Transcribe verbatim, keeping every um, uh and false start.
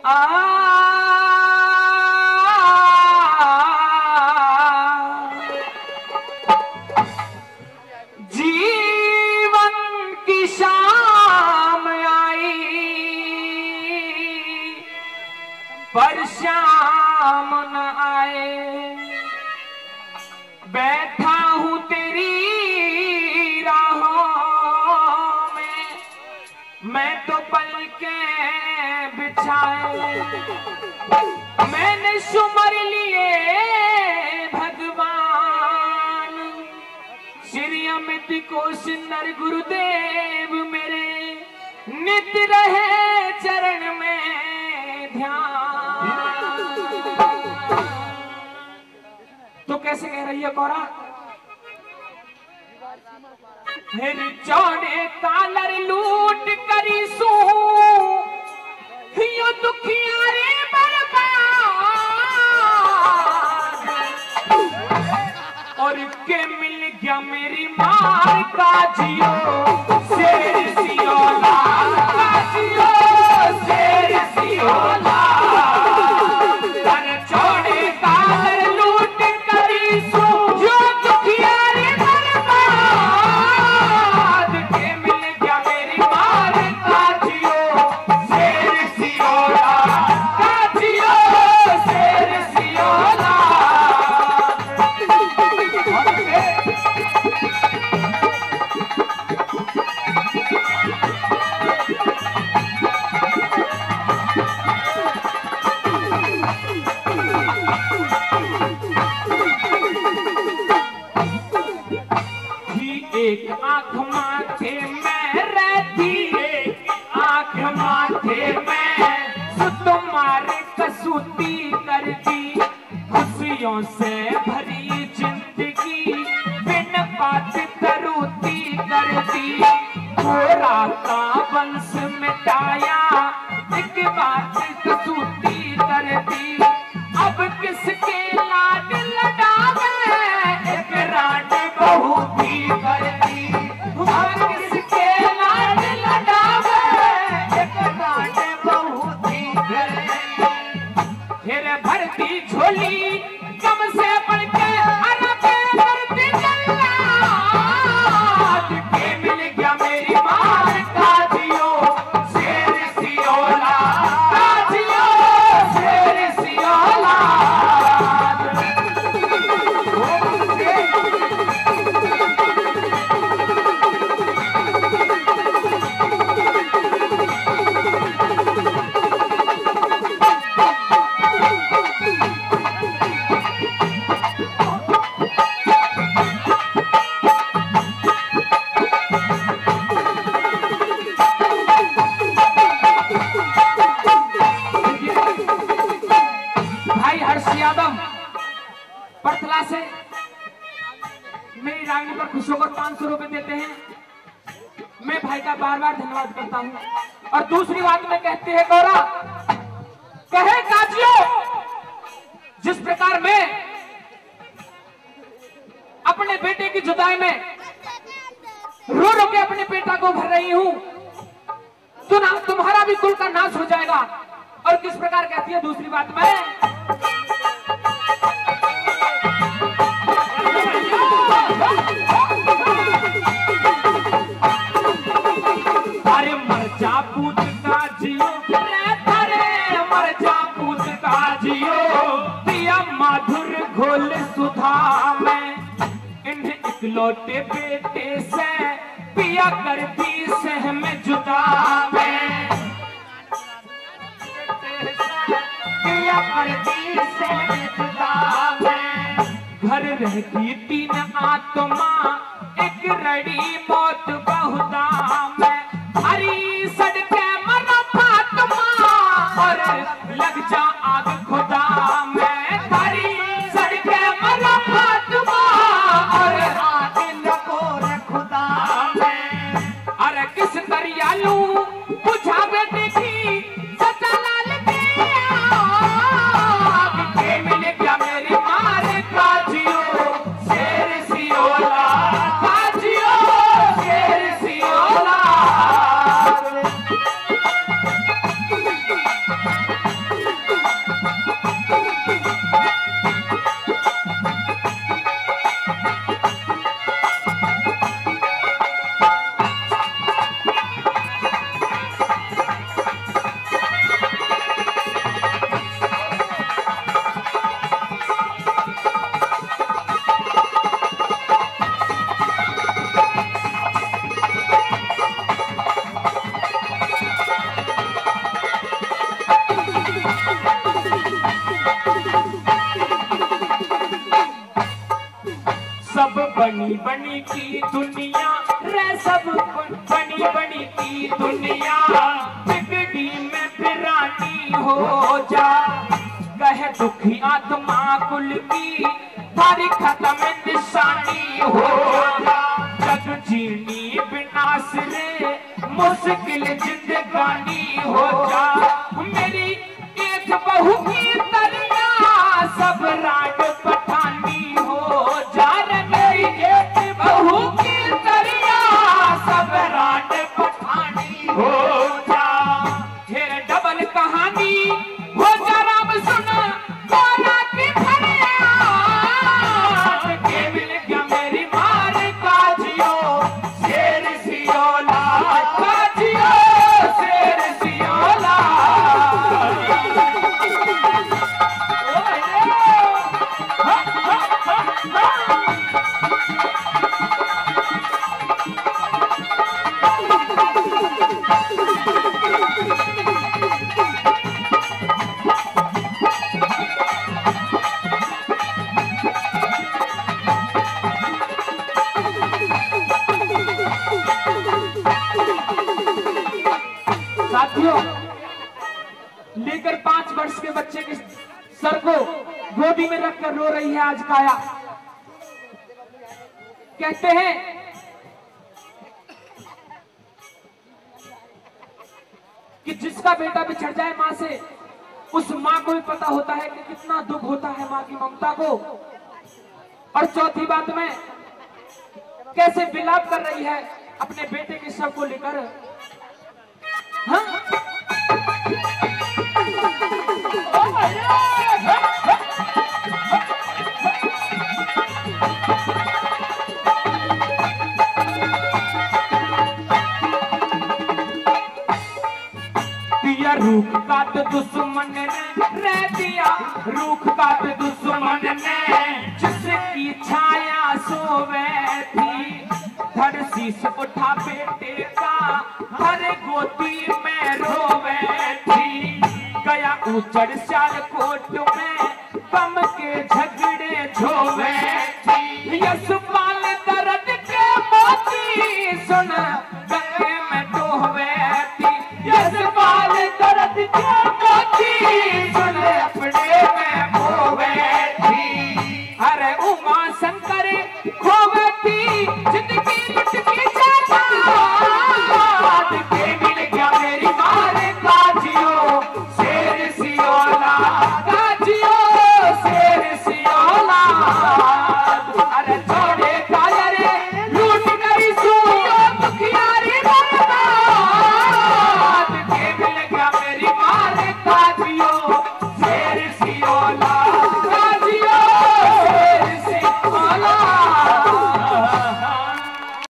आ, जीवन की शाम आई, पर श्याम न आए। बैठा हूँ तेरी राहों में, मैं तो पलके बिछाए। मैंने सुमर लिए भगवान, श्री अमित को सुंदर गुरुदेव मेरे, नित रहे चरण में ध्यान। तो कैसे कह रही है कोरा? फिर चौड़े कालर लूट करी सू, यो दुखियारे बर्बाद। और के मिल गया मेरी मार का जियो, शेर सियोला का जियो, शेर सियोला। अरे चौड़े कालर लूट करी सू, यो दुखियारे बर्बाद। के मिल गया मेरी मार का जियो, शेर सियोला का जियो, शेर सियोला। थी एक आंख माथे में रहती, एक आंख माथे में सुत मार कसूती कर दी। खुशियों से भरी जिंदगी बिन बात तरूती कर दी। थोड़ा सा वंश मिटाया, एक बात कसूती कर दी। अब किसके लाड लडावे, एक रांड बहू भी कर दी। अब किसके लाड लडावे, एक रांड बहू भी कर दी। फिर भरती झोली गम से बढ़ के, अरे बेदर्द जल्लाद। के मिल गया मेरी मार का जियो, शेर सियोला का जियो, शेर सियोला। भाई हर्ष यादव परतला से मेरी रागनी पर खुश होकर पाँच सौ रुपए देते हैं। मैं भाई का बार बार धन्यवाद करता हूँ। और दूसरी बात मैं कहते हैं गौरा, कहे काजियो, जिस प्रकार मैं अपने बेटे की जुदाई में रो रो के अपने बेटा को भर रही हूँ, तो ना तुम्हारा भी कुल का नाश हो जाएगा। और किस प्रकार कहती है दूसरी बात में, अरे मर जा पूत का जियो रे, अरे मर जा पूत का जियो, पिया माधुर घोल सुधा में, इन्हें इकलौते बेटे से पिया कर दी सहम जुदा में। पिया कर दी सहम जुदा में। घर रहती तीन आत्मा, एक रड़ी मौत बहुदा में। हरी सड़के मरा फातमा और लग जा आग खुदा में। हरी सड़के मरा फातमा और आग लगो रे खुदा में। अरे किस दरियालू बुझावे देखी सच्चा लाल के आग। के मिल गया मेरी मार का जियो, शेर सियोला का जियो, शेर सियोला। सब बनी बनी की दुनिया रे, सब बनी बनी की दुनिया, बिगड़ी में फिरानी हो जा। कह दुखी आत्मा कुल की, थारी खत्म निशानी हो जा। जग जीनी विनाश रे, मुश्किल जिंदगानी हो जा। मेरी एक बहू की दरिया, सब रांड पठानी हो जा रे। मेरी एक बहू की दरिया, सब रांड पठानी हो जा। फिर डबल कहानी हो जा राम, सुन गोरा की फरियाद। के मिल गया मेरी मार का जियो, शेर सियोला का जियो, शेर सियोला। साथियों, लेकर पांच वर्ष के बच्चे के सर को गोदी में रखकर रो रही है आज काया। कहते हैं कि जिसका बेटा बिछड़ जाए माँ से, उस माँ को भी पता होता है कि कितना दुख होता है माँ की ममता को। और चौथी बात में कैसे विलाप कर रही है अपने बेटे के शव को लेकर। हाँ? दिया रूख काट दुश्मन ने, रे दिया रूख काट दुश्मन ने, जिसकी छाया सोवे थी, धड़ शीश उठा बेटे का, हर गोदी में रोवे थी। गया उजड़ सियालकोट में, गम के झगड़े झोवे थी। यशपाल दर्द के मोती सुन, गंगे में डोवे थी। यशपाल दर्द के मोती सुन,